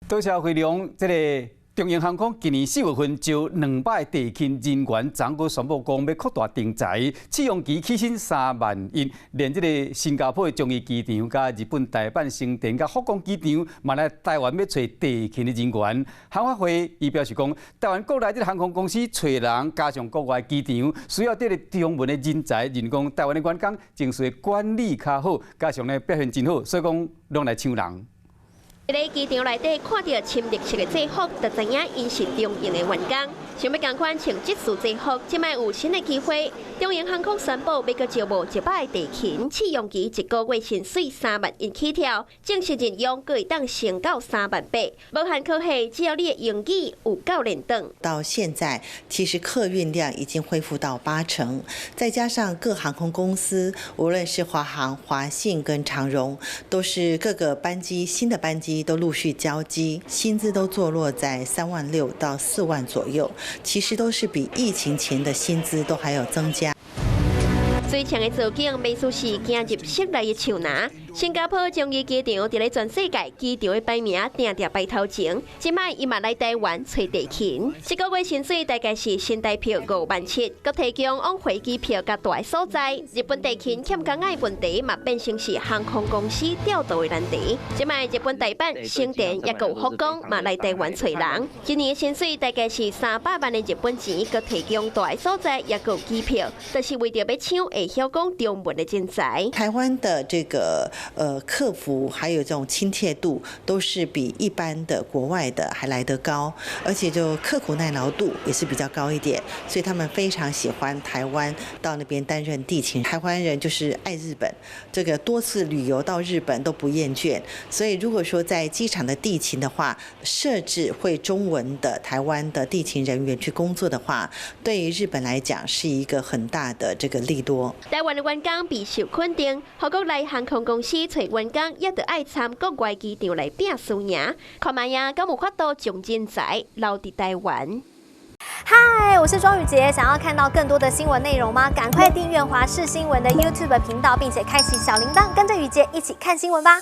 多謝惠良，這个長榮航空今年4月份招200地勤人員，昨閣宣布講欲擴大徵才，試用期起薪3萬一，連這个新加坡的樟宜機場、佮日本大阪成田、佮福岡機場，嘛來台灣欲揣地勤的人員。航發會伊表示講，台灣國內這个航空公司揣人，加上國外機場需要這个中文的人才，認為講台灣的員工情緒管理較好，加上呢表現真好，所以講攏來搶人。佇咧機場內底看著深綠色的制服，就知影𪜶是長榮的員工。想欲仝款穿這束制服，這擺有新的機會。長榮航空宣布欲閣招募100個地勤，試用期一個月薪水3萬一起跳，正式任用閣會當升到3萬8。無限科系，只要你的英語有夠輪轉。到現在，其實客運量已經恢復到8成，再加上各航空公司，無論是華航、華信跟長榮，都是各個班機新的班機都陸續交機，薪資都坐落在3萬6到4萬左右，其實都是比疫情前的薪資都還有增加。水牆的造景，袂輸是行入室內的樹林。新加坡樟宜機場佇咧全世界機場的排名定定排頭前，這擺伊嘛來台灣揣地勤，一個月薪水大概是新台幣5萬7，閣提供往回機票佮蹛的所在。日本地勤欠工仔的問題嘛變成是航空公司調度的難題。這擺日本大阪、成田抑閣有福岡嘛來台灣揣人，一年薪水大概是300萬的日本錢，閣提供蹛的所在，抑閣有機票，就是為著欲搶會曉講中文的人才。台灣的這個客服還有這種親切度，都是比一般的國外的還來得高，而且就刻苦耐勞度也是比較高一點，所以他們非常喜歡台灣到那邊擔任地勤。台灣人就是愛日本，這個多次旅遊到日本都不厭倦，所以如果說在機場的地勤的話，設置會中文的台灣的地勤人員去工作的話，對於日本來講是一個很大的這個利多。台灣的員工備受肯定，予國內航空公司揣員工也著愛參國外機場來拚輸贏，看覓啊，敢有法度將人才留佇台灣？嗨，我是莊宇傑，想要看到更多的新聞內容嗎？趕快訂閱華視新聞的 YouTube 頻道，並且開啟小鈴鐺，跟着宇傑一起看新聞吧。